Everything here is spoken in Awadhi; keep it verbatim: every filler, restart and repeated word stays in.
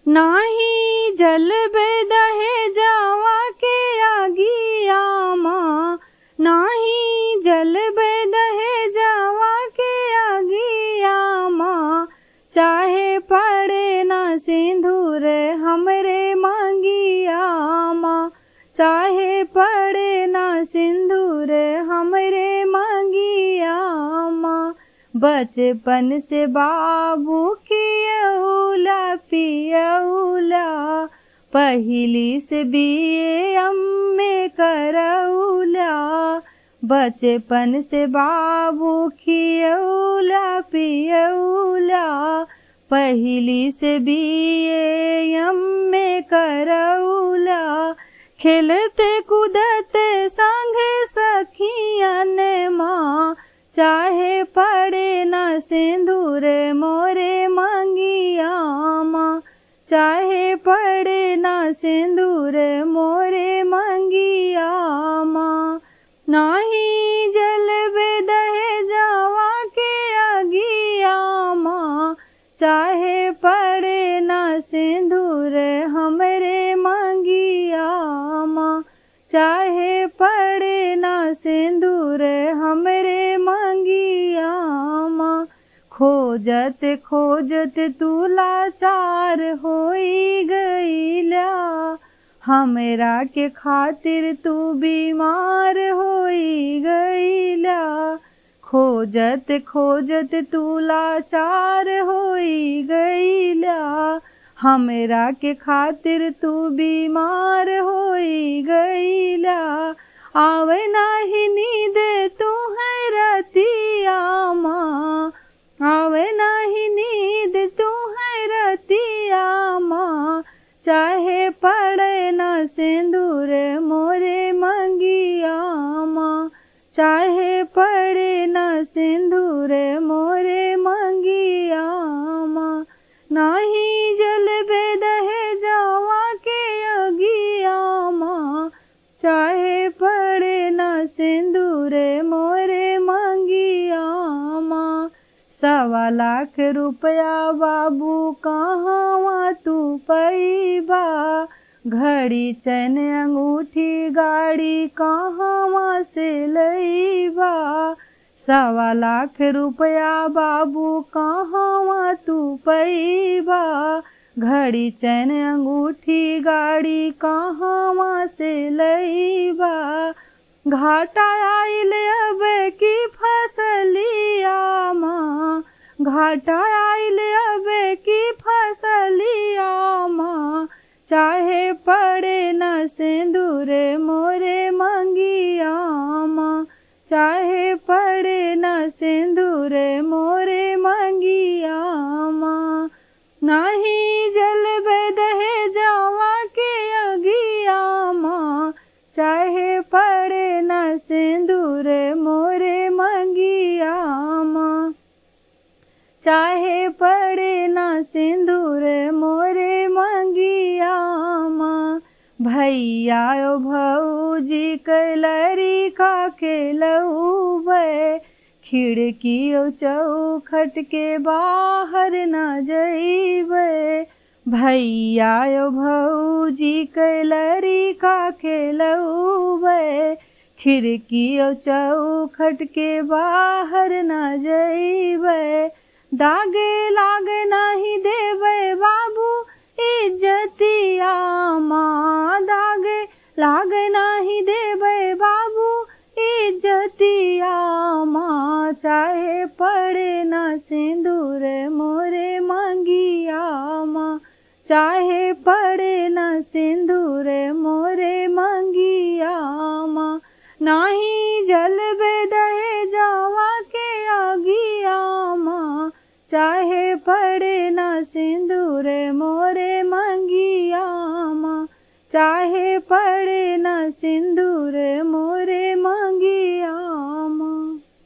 नाही जलबे दहेजवा के अगिया मा, नाही जलबे दहेजवा के अगिया मा, चाहे पड़े ना सिंदूर हमरे मंगिया मा, चाहे पड़े ना सिंदूर हमरे मंगिया मा। बचपन से बाबू खियौला पियौला, पहिली से बीए एमए करौला। बचपन से बाबू खियौला पियौला, पहिली से बीए एमए करौला। खेलते कूदते संग सखियन मा, चाहे पड़े ना सिंदूर मोरे मंगिया मा, चाहे पड़े ना सिंदूर मोरे मंगिया मा। नाही जलबे दहेजवा के अगिया मा, चाहे पड़े ना सिंदूर हमरे मंगिया मा, चाहे पड़े ना सिंदूर हमरे मंगिया मा। खोजत खोजत तू लाचार होई गईला, हमरा के खातिर तू बीमार होई गईला। खोजत खोजत तू लाचार होई गईला, हमरा के खातिर तू बीमार होई गईला। आवे नाही नींद तुहै रतिया मा, आवे नाही नींद तुहै रतिया मा, चाहे पड़े ना सिंदूर मोरे मंगिया मा, चाहे पड़े ना सिंदूर मोरे मंगिया मा। नाही जलबे दहेजवा के अगिया मा, चाहे पड़े ना सिंदूर मोरे मंगिया मा। सवा लाख रुपया बाबू कहवा तू पइबा, घड़ी चैन अंगूठी गाड़ी कहवा से लइबा। सवा लाख रुपया बाबू कहवा तू पइबा, घड़ी चैन अंगूठी गाड़ी कहवा से लइबा। घाटा आइल अब की फसलिया मा, घाटा आइल अब की फसलिया मा, चाहे पड़े ना सिंदूर मोरे मंगिया मा, चाहे पड़े ना सिंदूर मोरे मंगिया मा। नाही जलबे दहेजवा के अगिया मा, चाहे पड़े ना सिंदूर मोरे मंगिया मा, चाहे पड़े ना सिंदूर मोरे मंगिया मा। भैया ओ भौजी के लरिका खेलउबे, खिड़की ओ चौखट के बाहर ना जइबे। भैया ओ भौजी के लरिका खेलउबे, खिड़की ओ चौखट के बाहर ना जइबे। दागे लागे नाही देबे बाबू इज्जतिया मा, दागे लागे नाही देबे बाबू इज्जतिया मा, चाहे पड़े ना सिंदूर मोरे मंगिया मा, चाहे पड़े ना सिंदूर मोरे मंगिया मा। नाही जलबे दहेजवा के अगिया मा, चाहे पड़े ना सिंदूर मोरे मंगिया मा, चाहे पड़े ना सिंदूर मोरे